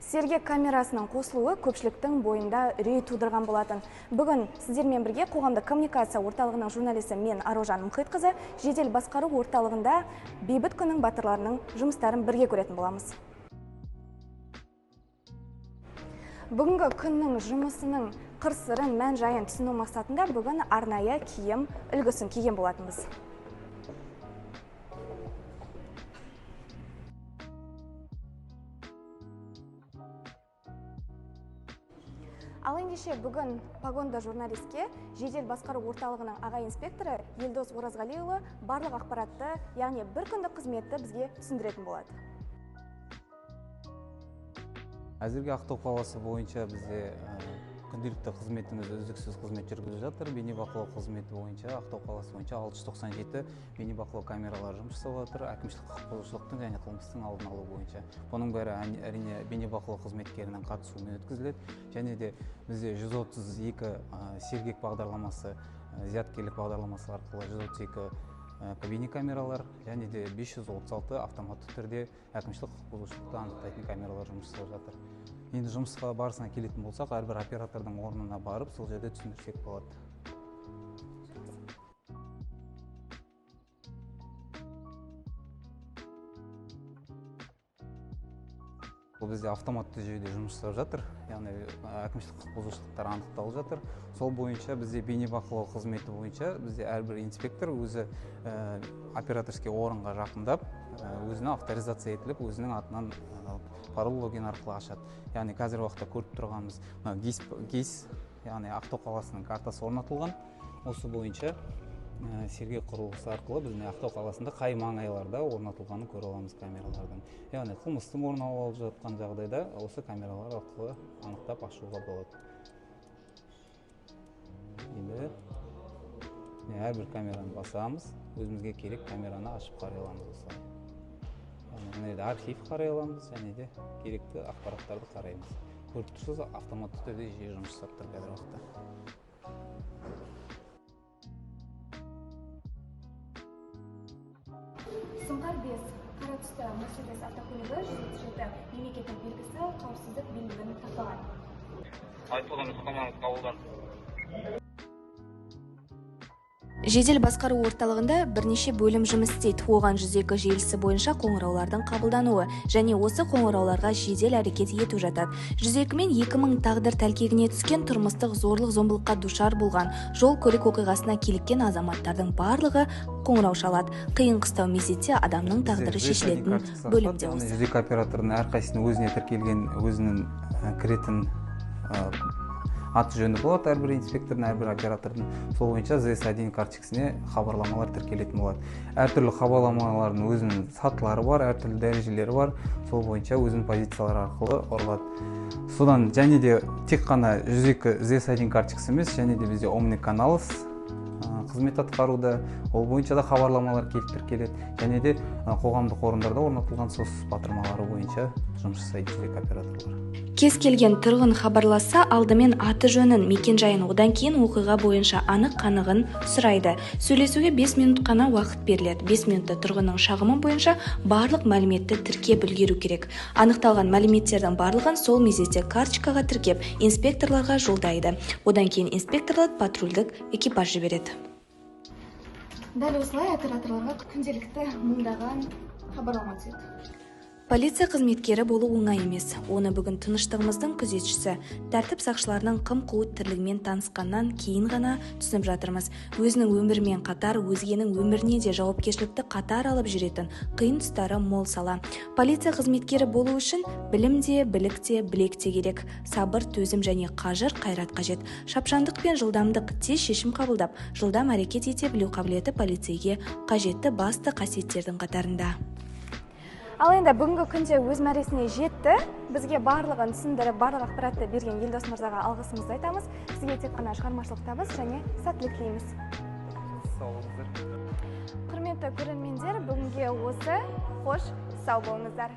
Сергек камерасының қосылуы көпшіліктің бойында үрей тудырған болатын. Бүгін сіздермен бірге қоғамдық коммуникация орталығының журналисі мен Аружан Мұхитқызы жедел басқару орталығында бейбіт күннің батырларының жұмыстарын бірге көретін боламыз. Бүгінгі күннің жұмысының қыр-сырын, мән-жайын түсіну мақсатында бүгін арнайы киім үлгісін киген болатынбыз. Ал ендеше бүгін погонда журналистке жедел басқару орталығының аға инспекторы Елдос Оразғалиұлы барлық ақпаратты, яғни бір күндік қызметті бізге түсіндіретін болады. Әзірге Ақтау қаласы бойынша бізде күнделікті қызметіміз үздіксіз қызмет жүргізіп жатыр. Бейнебақылау қызметі бойынша Ақтау қаласы бойынша 697 бейнебақылау камералары жұмыс жасап жатыр. Әкімшілік құқық бұзушылықтың және қылмыстың алдын алу бойынша. Бұның бәрі әрине бейнебақылау қызметкерінің қатысуымен өткізіледі. Және де бізде 132 сергек бағдарламасы, зияткерлік бағдарламасы арқылы 132 бейнекамералар және де 536 автоматты түрде әкімшілік құқық бұзушылықты анықтайтын камералар жұмыс жасап жатыр. Енді жұмысқа барысына келетін болсақ, әрбір оператордың орнына барып, сол жерде түсіндірсек болады. Бұл бізде автоматты жүйеде жұмыс жасап жатыр, яғни әкімшілік құқық бұзушылықтар анықталып жатыр. Сол бойынша бізде бейнебақылау қызметі бойынша бізде әрбір инспектор өзі операторский орынға жақындап, өзіне авторизация етіліп, өзінің атынан пароль логин арқылы ашады. Яғни қазіргі уақытта көріп тұрғанымыз мына ГИС, яғни Ақтау қаласының картасы орнатылған. Осы бойынша сергек құрылғысы арқылы біз Ақтау қаласында қай маңайларда орнатылғанын көре аламыз камералардан. Яғни қылмыстың орын алып жатқан жағдайда осы камералар арқылы анықтап ашуға болады. Енді әрбір камераны басамыз, өзімізге керек камераны ашып қарай аламыз осылай. Мына жерде архив қарай аламыз және де керекті ақпараттарды қараймыз. Көріп тұрсыз, автоматты түрде жүйе жұмыс жасап тұр қазіргі уақытта. Сұңқар 5 қара түсті Мерседес автокөлігі 137 мемлекеттік белгісі қауіпсіздік белдігін тақпаған. Айтылған нұсқамаңыз қабылданды. Жедел басқару орталығында бірнеше бөлім жұмыс істейді. Оған 102 желісі бойынша қоңыраулардың қабылдануы және осы қоңырауларға жедел әрекет ету жатады. 102 мен 2000 тағдыр тәлкегіне түскен, тұрмыстық зорлық-зомбылыққа душар болған, жол көлік оқиғасына киліккен азаматтардың барлығы қоңырау шалады. Қиын қыстау мезетте адамның тағдыры шешілетін бөлім де осы. 102 операторының әрқайсысының өзіне тіркелген, өзінің кіретін аты жөні болады әрбір инспектордың, әрбір оператордың. Сол бойынша ZS1 карточкасіне хабарламалар тіркелетін болады. Әртүрлі хабарламалардың өзінің сатылары бар, әртүрлі дәрежелері бар. Сол бойынша өзінің позициялары арқылы ұрылады. Содан және де тек қана 102 ZS1 карточкасы емес, және де бізде Omni-Canals қызмет атқаруда, ол бойынша да хабарламалар келіп тіркеледі. Және де қоғамдық орындарда орнатылған SOS батырмалары бойынша жұмыс жасайды 102 операторлар. Кез келген тұрғын хабарласса, алдымен аты жөнін, мекен-жайын, одан кейін оқиға бойынша анық-қанығын сұрайды. Сөйлесуге 5 минут қана уақыт беріледі. 5 минутта тұрғынның шағымы бойынша барлық мәліметті тіркеп үлгеру керек. Анықталған мәліметтердің барлығын сол мезетте карточкаға тіркеп, инспекторларға жолдайды. Одан кейін инспекторлар патрульдік экипаж жібереді. Дәл осылай операторларға күнделікті мыңдаған хабарлама түседі. Полиция қызметкері болу оңай емес. Оны бүгін тыныштығымыздың күзетшісі, тәртіп сақшыларының қым-қуыт тірлігімен танысқаннан кейін ғана түсініп жатырмыз. Өзінің өмірімен қатар, өзгенің өміріне де жауапкершілікті қатар алып жүретін қиын тұстары мол сала. Полиция қызметкері болу үшін білім де, білік те, білек те керек. Сабыр, төзім және қажыр қайрат қажет. Шапшаңдық пен жылдамдық, тез шешім қабылдап, жылдам әрекет ете білу қабілеті полицейге қажетті басты қасиеттердің қатарында. Ал енді бүгінгі күнде өз мәресіне жетті. Бізге барлығын түсіндіріп, барлық ақпаратты берген Елдос мырзаға алғысымызды айтамыз. Сізге тек қана шығармашылық табыс және сәттілік тілейміз. Сау болыңыздар. Құрметті көрермендер, бүгінге осы. Қош, сау болыңыздар.